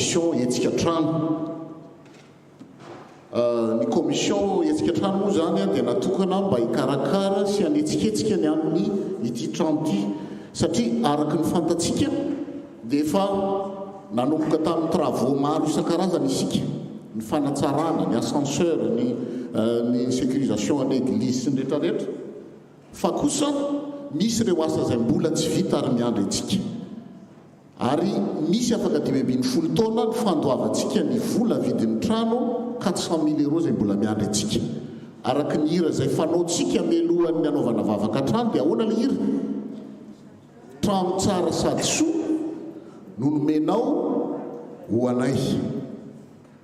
commission hetsika trano. Ny commission hetsika trano moa izany dia natokana mba hikarakara sy hanetsiketsika ny amin'ny ity trano ity satria araka ny fantatsika dia efa nanomboka tamin'ny travaux maro isan-karazany isika, ny fanatsarana, ny ascenseur, ny ny sécurisation an'ny église sy ny rehetra rehetra. Fa kosa misy ireo asa izay mbola tsy vita ary miandry antsika. Ary misy afaka 15 taona ny fandoavantsika ny vola vidin'ny trano 400 mille euros izay mbola miandry antsika. Araka ny hira izay fanaontsika mialohan'ny hanaovana vavaka trano dia ahoana ilay hira? Trano tsara sady soa no nomenao ho anay.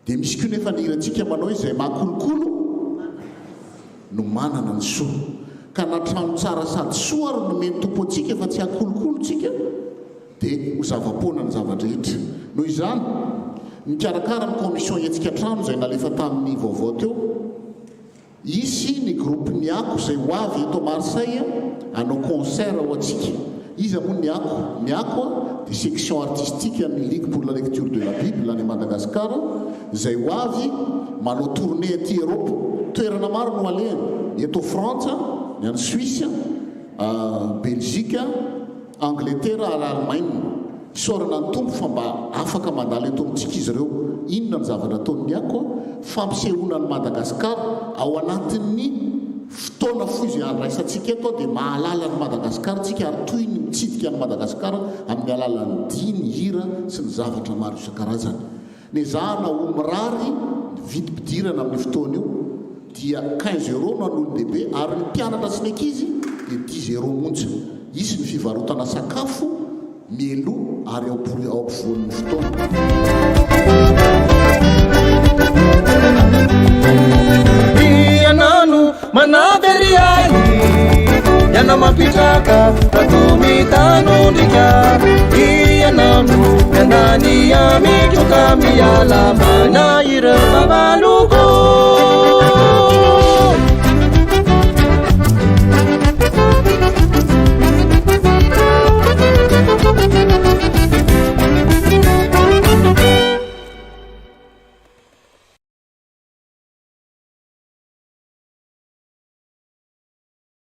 Dia misy koa nefa ny hirantsika manao hoe izay mahakolokolo no manana ny soa. Ka na trano tsara sady soa ary nomen'ny Tompo antsika fa tsy hakolokolo tsika dia ho zava-poana ny zava-drehetra. Noho izany, nikarakara ny commission hetsika trano izay nalefa tamin'ny vaovao teo. Hisy ny groupe Ny Ako izay ho avy eto Marseille hanao concert ho antsika. Iza moa Ny Ako? Ny Ako dia section artistique an'ny Ligue pour la lecture de la Bible any Madagascar izay ho avy manao tournée aty Europe. Toerana maro no alehany, ny eto Frantsa, ny any Suisse, Belgique, Angletera ary Alemaina. Isaorana ny Tompo fa mba afaka mandalo eto amintsika izy ireo. Inona ny zavatra ataon'ny ako? Fampisehoana an'i Madagasikara ao anatin'ny fotoana fohy izay andraisantsika eto dia mahalala an'i Madagasikara isika ary toy ny mitsidika an'i Madagasikara amin'ny alalan'ny dihy, ny hira sy ny zavatra maro isan-karazany. Nezahana ho mirary ny vidim-pidirana amin'io fotoana io dia quinze euros no an'olon-dehibe ary ny mpianatra sy ny ankizy dia dix euros monja. Hisy ny fivarotana sakafo mialoha ary ao ampovoan'ny fotoana. Ianao Manampy ery ahy Ianao mampitraka Raha mitanondrika Ianao no miandany amiko Ka miala mana ireo fahavaloko.